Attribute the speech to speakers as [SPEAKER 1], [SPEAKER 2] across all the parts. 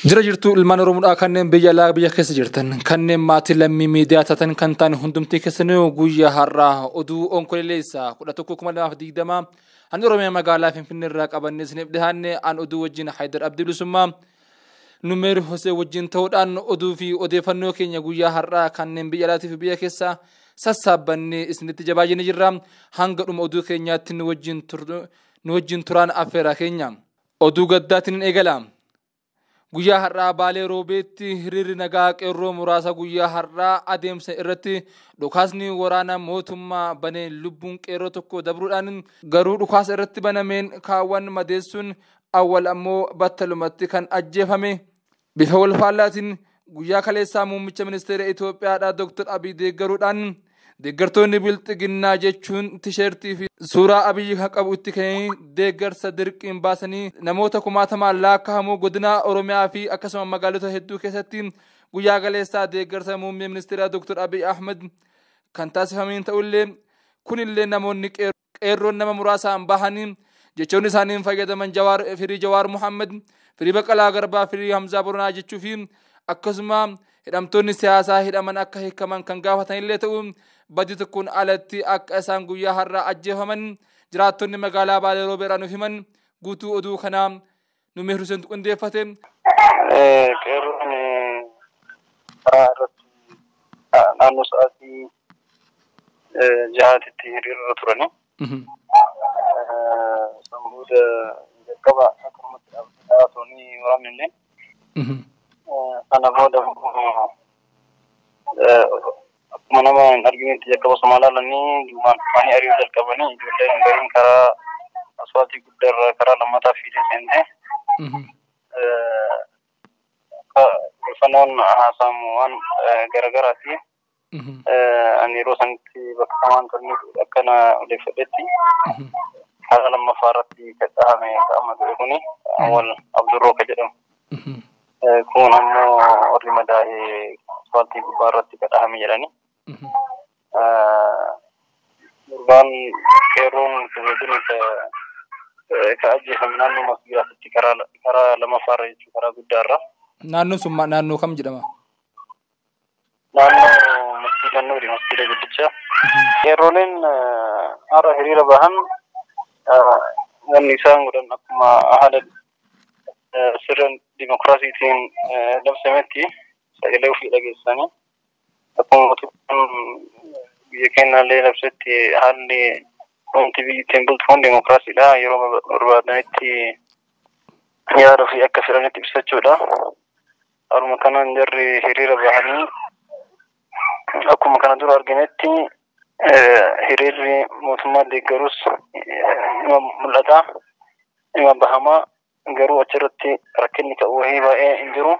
[SPEAKER 1] Jira jirtu ilmaan Oromoodhaa kanneen biyya alaa biyya keessa jirtan kanneen maatii lammii miidiyaa taatan kan ta'an hundumtii keessanuu guyyaa har'aa oduu Onkololeessa 11/2020 an Oromiyaa magaalaa Finfinnee irraa qabannee isiniif dhiyaanne an oduu wajjin Haayidar Abdii Bilisummaa Numeer Hosee wajjin ta'uudhaan oduu fi odeeffannoo keenya guyyaa har'aa kanneen biyya alaatii fi biyya keessaa sassaabbannee isinitti jabaajanii jirra. Hanga dhuma oduu keenyaatti nu wajjin turaan affeeraa keenya. Oduu gaddaatiin eegala. Guyyaa har'aa Baalee Roobeetti hiriirri nagaa qeerroo muraasa guyyaa har'aa adeemsa irratti dhukaasni waraana mootummaa banee lubbuun qeerroo tokko dabruudhaan garuu dhukaasa irratti banameen kaawwan madeessuun awwal ammoo battalumatti kan ajjeefame. Bifa walfaallaatiin guyyaa kaleessaa muummicha ministeera Itoophiyaadhaa Dr. Abiy deeggaruudhaan deeggartoonni bilxiginnaa jechuun tisheertii fi suuraa Abiy kan qabu itti kennanii deeggarsa dirqiin baasanii namoota kumaatamaan lakkaa'amu godina Oromiyaa fi akkasuma magaalota hedduu keessatti guyyaa kaleessaa deeggarsa muummee ministeera Dr. Abiy Ahmed kan taasifameen ta'ullee kunillee namoonni qeerroon nama muraasaan bahanii jechoonni isaaniin fayyadaman Jawaar firii Jawaar Muhammad firii Baqqalaa Garbaa firii Hamzaa Boronaa jechuu fi akkasuma hidhamtoonni siyaasaa hidhaman akka hiikaman kan gaafatanillee ta'u badii tokkoon alatti akka isaan guyyaa har'aa ajjeefaman jiraattonni magaalaa Baalee Roobeerraa nuuf himan guutuu oduu kanaa Numeer Huseen qindeeffate.
[SPEAKER 2] Qeerroon karaa irratti naannoo sa'aatii 6tti hiriirra turani. Sanbooda jalqaba akkanumatti dhaabbataa turanii waraanni illee. Sana booda akkuma nama hin arginetti jalqaba osuma ilaalanii duubaan dhufanii ari'uu jalqabanii ijoolleen gariin karaa asfaaltii guddaarra karaa lammataa fiigee seente. Odeeffannoon haasamu waan garagaraati. Ani yeroo sanitti bakka kamaan turniif akkana odeeffadhetti karaa lammaffaa irratti kan dhahame qaama ture kuni Awwal Abdurroo kan jedhamu. Kun ammoo warri madaa'ee asfaaltii gubbaa irratti kan dhahame jedhani. Gurbaan qeerroon kun ka ajjeefame naannoo masgiidaatti karaa lammaffaa irra jechuudha karaa guddaa irra.
[SPEAKER 1] Naannoon sun naannoo kam jedhama?
[SPEAKER 2] Naannoo masgiida Nuuri masgiida guddicha. Qeerrooleen har'a hiriira bahan wanni isaan godhan akkuma haala sirna dimokiraasiitiin labsametti sagalee ofii dhageessisanii akkuma mootummaan biyya keenyallee labsetti haalli wanti biyyi ittiin bultu kun dimokiraasiidha. Yeroo barbaadanitti yaada ofii akka fedhanitti ibsachuudha. Haaluma kanaan jarri hiriira bahanii akkuma kana dura arginetti hiriirri mootummaa deeggarus ima mul'ata, ima bahamaa garuu achirratti rakkinni ka'u wayii baay'ee hin jiru.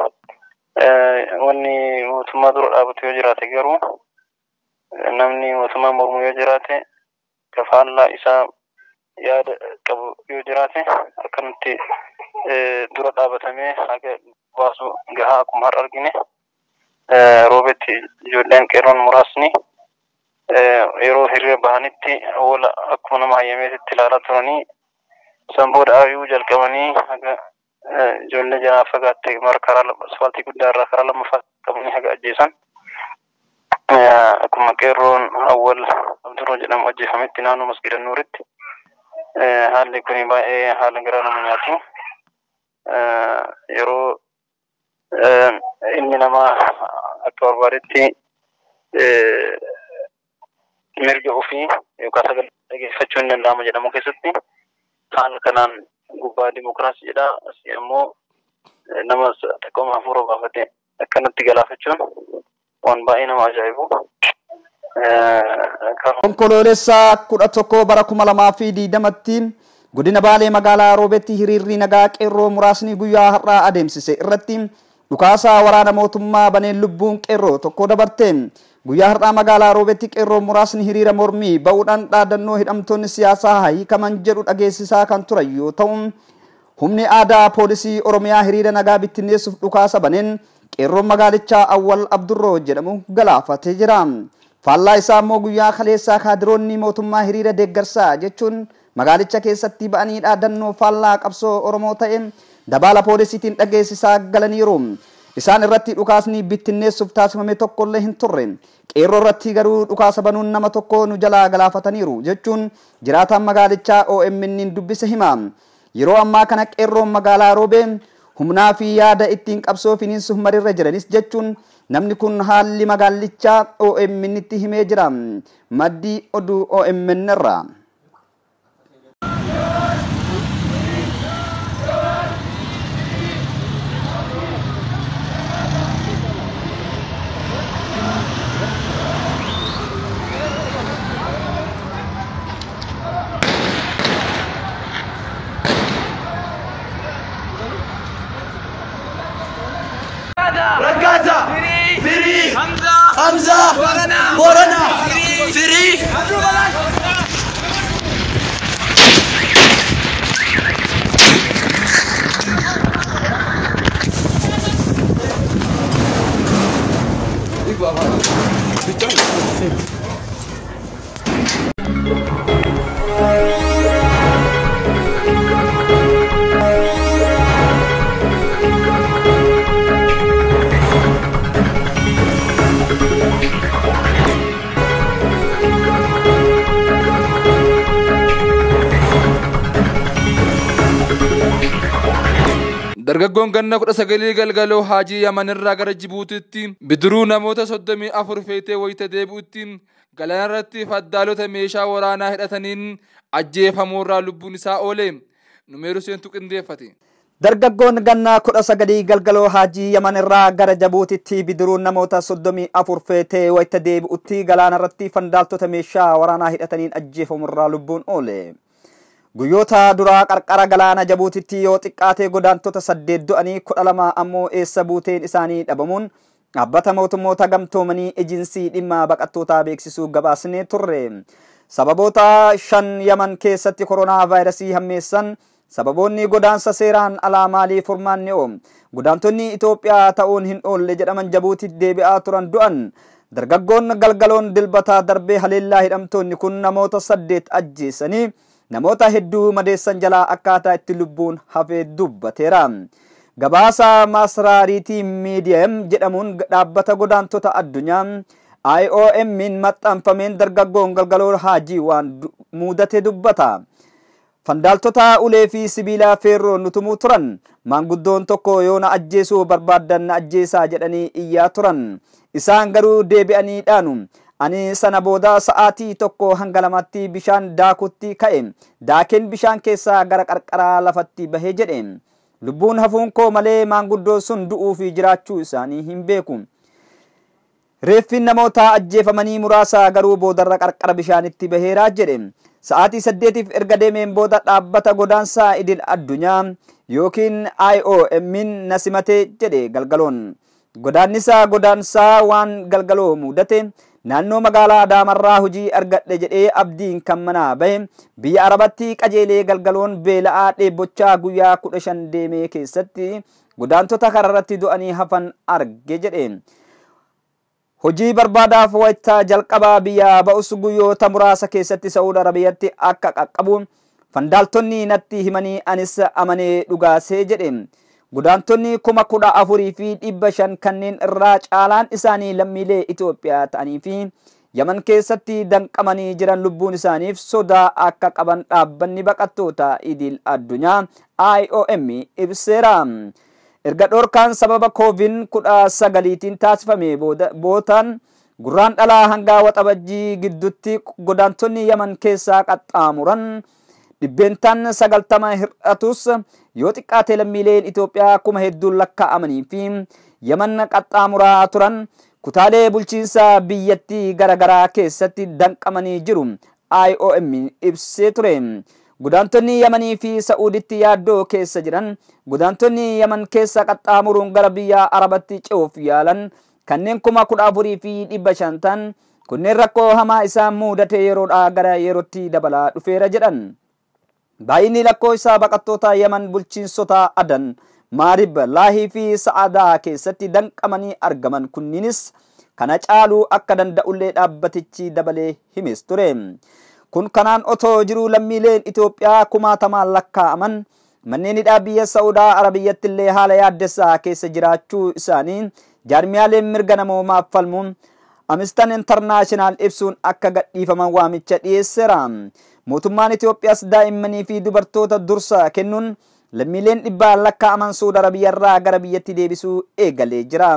[SPEAKER 2] Wanni mootummaa dura dhaabatu yoo jiraate garuu namni mootummaa mormu yoo jiraate kafaallaa isaa yaada qabu yoo jiraate akkanatti dura dhaabatamee haga baasu gahaa akkuma har'a argine. Roobetti ijoolleen qeerroon muraasni yeroo hiriira bahanitti oola akkuma nama hayyameetitti ilaalaa turanii san booda ari'uu jalqabanii haga ijoollee jalaa fagaatte mara karaa asfaaltii guddaa irraa karaa lammaffaa qabanii haga ajjeesan. Akkuma qeerroon Awwal Abdurroo jedhamu ajjeefametti naannoo masgiida Nuuritti haalli kun baay'ee haala garaa nama nyaatu. Yeroo ilmi namaa akka barbaadetti mirga ofii yookaan sagalee dhageeffachuu hin danda'amu jedhamu keessatti haala kanaan gubbaa dimokiraasii jedha. Asii ammoo nama xiqqooma hafuura baafate akkanatti galaafachuun waan baay'ee nama ajaa'ibu.
[SPEAKER 3] Onkoloolessa 11 bara 2020tti godina Baalee magaalaa Roobeetti hiriirri nagaa qeerroo muraasni guyyaa har'aa adeemsise irratti dhukaasa waraana mootummaa baneen lubbuun qeerroo tokko dabarte. Guyyaa har'aa magaalaa Roobeetti qeerroo muraasni hiriira mormii ba'uudhaan dhaadannoo hidhamtoonni siyaasaa hiikaman jedhu dhageessisaa kan turan yoo ta'u humni aadaa poolisii Oromiyaa hiriira nagaa bittinneessuuf dhukaasa baneen qeerroon magaalichaa Awwal Abdurroo jedhamu galaafatee jira. Faallaa isaa immoo guyyaa kaleessaa kaadiroonni mootummaa hiriira deeggarsaa jechuun magaalicha keessatti ba'anii dhaadannoo faallaa qabsoo Oromoo ta'e dabaala poolisiitiin dhageessisaa galaniiru. Isaan irratti dhukaasni bittinneessuuf taasifame tokkollee hin turre. Qeerroo irratti garuu dhukaasa banuun nama tokko nu jalaa galaafataniiru jechuun jiraataan magaalichaa OMN dubbise hima. Yeroo ammaa kana qeerroon magaalaa Roobee humnaa fi yaada ittiin qabsoo finiinsuuf marirra jiranis jechuun namni kun haalli magaalichaa OMN itti himee jira. Maddii oduu OMN irraa.
[SPEAKER 4] Ragazza! Free! Hamza! Borana! Free!
[SPEAKER 1] Dargaggoon ganna 19 galgaloo Haajii Yamanirraa gara Jibuutitti bidiruu namoota 34 feetee wayita deebi'utti galaanarratti faddaalota meeshaa waraanaa hidhataniin ajjeefamuurraa lubbuun isaa oole. Numeeru seentu qindeeffate.
[SPEAKER 3] Dargaggoon ganna 19 galgaloo Haajii Yamanirraa gara Jibuutitti bidiruu namoota 34 feetee wayita deebi'utti galaanarratti fandaaltota meeshaa waraanaa hidhataniin ajjeefamurraa lubbuun oole. Guyyoota duraa qarqara galaana Jibuutitti yoo xiqqaate godaantota 8 du'anii 12 ammoo eessa buuteen isaanii dhabamuun dhaabbata mootummoota gamtoomanii ejinsii dhimma baqattootaa beeksisuu gabaasnee turre. Sababoota 5 Yaman keessatti koronaa vaayirasii hammeessan sababoonni godaansa seeraan alaa maaliif furmaanni oo godaantonni Itoophiyaa ta'uun hin oolle jedhaman Jibuutitti deebi'aa turan du'an. Dargaggoon galgaloon dilbataa darbee haleellaa hidhamtoonni kun namoota 8 ajjeesanii namoota hedduu madeessan jalaa akkaataa itti lubbuun hafee dubbateera. Gabaasa Masraariitii Miidiyam jedhamuun dhaabbata godaantota addunyaa IOM'n maxxanfameen dargaggoon galgaloo Haajii waan mudate dubbata. Fandaaltota ulee fi sibiilaa feerroo nutumuu turan. Maanguddoon tokko yoo na ajjeesuu barbaaddan na ajjeesaa jedhanii iyyaa turan. Isaan garuu deebi'anii dhaanu. Ani sana booda sa'aatii 1 hanga 2tti bishaan daakutti ka'e. Daakeen bishaan keessaa gara qarqaraa lafatti bahee jedhe. Lubbuun hafuun koo malee maanguddoo sun du'uu fi jiraachuu isaanii hin beeku. Reeffiin namoota ajjeefamanii muraasa garuu boodarra qarqara bishaanitti baheeraa jedhe. Sa'aatii 8 erga deemeen booda dhaabbata godaansaa idil addunyaa yookiin IOM'n na simate jedhe galgaloon. Godaannisa godaansaa waan galgaloo mudate naannoo magaalaa Adaamarraa hojii argadhe jedhee abdiin kan manaa bahe biyya Arabatti qajeelee galgaloon beela'aa dheebochaa guyyaa 15 deemee keessatti godaantota kararratti du'anii hafan arge jedhe. Hojii barbaadaaf wayita jalqabaa biyya ba'us guyyoota muraasa keessatti Saa'ud Arabiyaatti akka qaqqabu fandaaltonni natti himanii anis amanee dhugaasee jedhe. Godaantonni 14,500 kanneen irraa caalaan isaanii lammiilee Itoophiyaa ta'anii fi Yaman keessatti danqamanii jiran lubbuun isaaniif sodaa akka qaban dhaabbanni baqattoota idil addunyaa IOM ibseera. Erga dhorkaan sababa COVID-19tiin taasifame bootaan gurraan dhalaa hanga waxabajjii gidduutti godaantonni Yaman keessaa qaxxaamuran 90% hir'atus yoo xiqqaate lammiileen Itoophiyaa kuma hedduun lakkaa'amanii fi Yaman qaxxaamuraa turan kutaalee bulchiinsa biyyattii garaagaraa keessatti danqamanii jiru IOM ibsee ture. Godaantonni Yamanii fi Saa'uditti yaaddoo keessa jiran godaantonni Yaman keessa qaxxaamuruun gara biyya Arabatti ce'uuf yaalan kanneen 14,500 ta'an kunneen rakkoo hamaa isaan mudate yeroodhaa gara yerootti dabalaa dhufeera jedhan. Baay'inni lakkoofsa baqattoota Yaman bulchiinsota Adan, Maarib, Laahii fi Sa'aadaa keessatti danqamanii argaman kunniinis kana caaluu akka danda'ullee dhaabbatichi dabalee himes ture. Kun kanaan otoo jiruu lammiileen Itoophiyaa kumaatamaan lakkaa'aman manneen hidhaa biyya Saawudaa Arabiyyatti illee haala yaaddessaa keessa jiraachuu isaanii jaarmiyaaleen mirga namoomaaf falmuun Amnesty International ibsuun akka gadhiifaman waamicha dhiyeesseera. Mootummaan Itoophiyaas daa'immanii fi dubartoota dursa kennuun lammiileen dhibbaan lakkaa'aman Saawud Arabiyyaarraa gara biyyatti deebisuu eegalee jira.